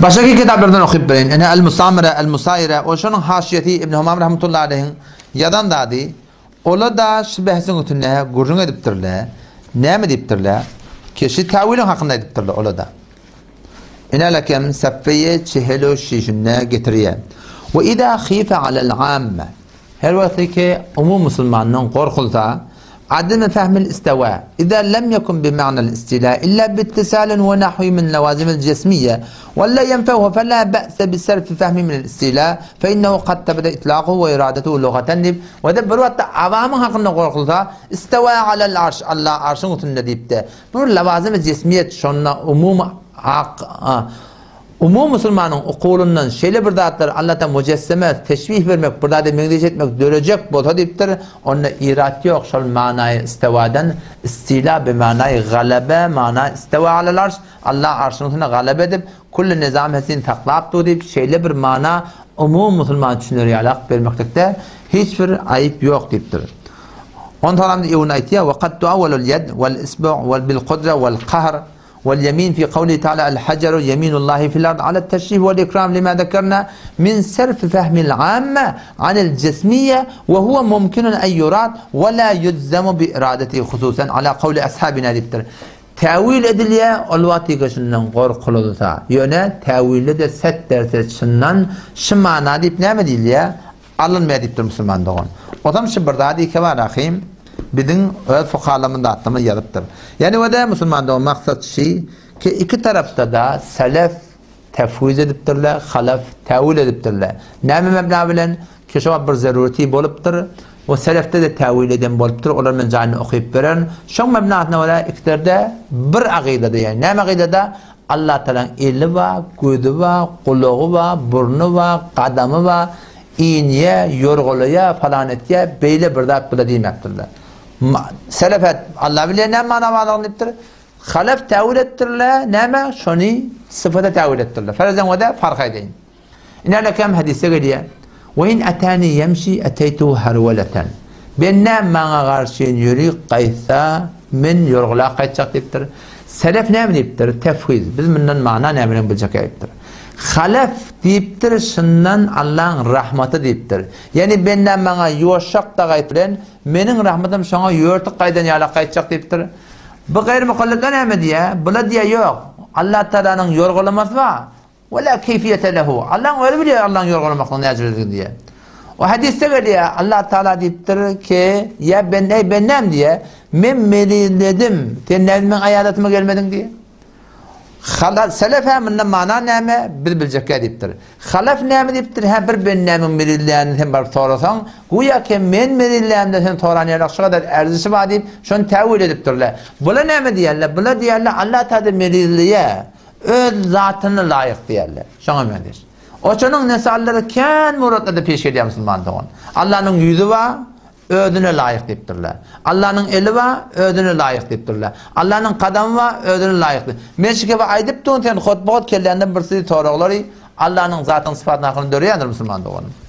Başga kitaplardan okyp bereýin. Ine El-Musamira, El-Musaýira, o şonuň haşiýesi Ibn Humam rahmetullahi aleýhiň ýazan zady. Ola-da şu behsiň üstünde gürrüň edipdirler. Näme diýipdirler? Ki şu täwiliň hakynda aýdypdyrlar ola-da. Ine lekem safeýe çehel şişinde getirýär. We iza hife alel amme. Her wagtky ki umum musulmandan gorkulsa, ademe fehmil istewa, iza lem yekun bi ma'nal istila illa bi ittisalin we nahwi min lawazimil jesmiye, we la yenfehu fe la ba'se bi serfi fehmi minel istila, fe innehu kad tebede itlakuhu we iradetuhu lugaten diýip, we-de bir wagtda awamyň hakynda gorkulsa, istewa alel arş, Allah arşyň üstünde diýipdi. Bu bir lawazimi jesmiýet, şonda umumy hak, umumy musulmanyň ukulyndan şeýle bir zatlar Allata mujesseme, teşbih bermek, bir zada meňzeş etmek dörejek bolsa diýipdir, onda irat ýok, şol manaýy istewadan istila bi manaýy galebe, mana istewa alel arş, Allah arşyň üstünde galebe edip, külli nizam hesini saklap dur diýip, şeýle bir mana umumy musulman düşüner ýalak bermeklikde hiç bir aýyp ýok diýipdir. Onsoňam Ibn aýtýar, Wa kad tuawwalul ýed wal isbu' wal bil kudra wal kahr wal ýemin fi kawlihi ta'ala al hajaru ýeminullahi fil ard ala teşrif wal ikram lima zekerna min serfi fehmil amme anil jesmiýe we huwa mumkinun en yurad we la yujzemu bi iradetihi hususan ala kawli ashabina diýipdir. Täwil edilýär, ol wagtyka şundan gorkulylsa. Ýöne täwilde-de set derse çyndan şu mana diýip näme diýilýär? Alynmaýar diýipdir musulman dogan. Ozam şu bir zat ike bar ahym biziň öz fukalarymyz zatlarymyz ýazypdyr. Ýani wede musulman dogan maksat şi ki iki tarapdada selef tefwiz edipdirler, halaf täwil edipdirler. Näme mebna bilen? Ki şo wagt bir zerureti bolupdyr. O selefde-de täwil eden bolupdyr. Olar men jaýyny okyp bererin. Şoň mebnasyna görä ikilerde bir akydada ýani näme akydada? Allah Tagalaň eli bar, gözi bar, gulagy bar, burny bar, gadamy bar, inýä, ýorgalaýa, falan etýä, beýle bir zat bula diýmäpdirler. Selef Allah bilýär näme mana barlygyny diýipdir. Halef täwil etdirler, näme? Şony syfata täwil etdirler. Ferzen we de fark edeýin. Ine lekem hadysda gelýär. Ve in atani yemşi ateytu harwalatan. Bende maňa garşy ýöri gaýtsa, men ýorgulap gaýtjak diýipdir. Selef näme diýipdir? Tefwiz. Biz mundan mana näme bilen biljek diýipdir. Halef diýipdir, şundan Allaň rahmaty diýipdir. Ýani bende maňa ýuwaşjak da gaýt bilen, meniň rahmatym şoňa ýörtük gaýdan ýalak gaýtjak diýipdir. Bu gaýry mukallidler näme diýýär? Bula diýýär ýok. Allah Taalanyň ýorgulamasy bar. Ve la keýfiýete lehu. Allaň özi bilýär Allaň ýorgalamaklygyň näjiredigini diýýär. O hadysda gelýär, Allah Taala diýipdir ki, ýa ben eý bendäm diýýär, men mezilledim, sen näme meň aýadatyma gelmediň diýýär. Hala selef hä munda mana näme biz biljekkä diýipdir. Halaf näme diýipdir, hä bir bendämiň mezillänini sen baryp sorasaň, güýä ki men mezillämde sen soran ýaly şu gadar erzişi bar diýip, şony täwil edipdirler. Bula näme diýýärler? Bula diýýärler Allah Taala mezilleýär. Öz zatyna laýyk diýerler. Şoňa meňzeş. Oçanyň nesallary kän muratlarda peş gelýär musulman dogan. Allanyň ýüzi bar, özüne laýyk diýipdirler. Allanyň eli bar, özüne laýyk diýipdirler. Allanyň kadamy bar, özüne laýyk diýip. Men şu gepi aýdyp durun sen hotba-hot kelländen bir sürü soraglary Allanyň zatynyň sypatyny hakynda döreýändir musulman doganym.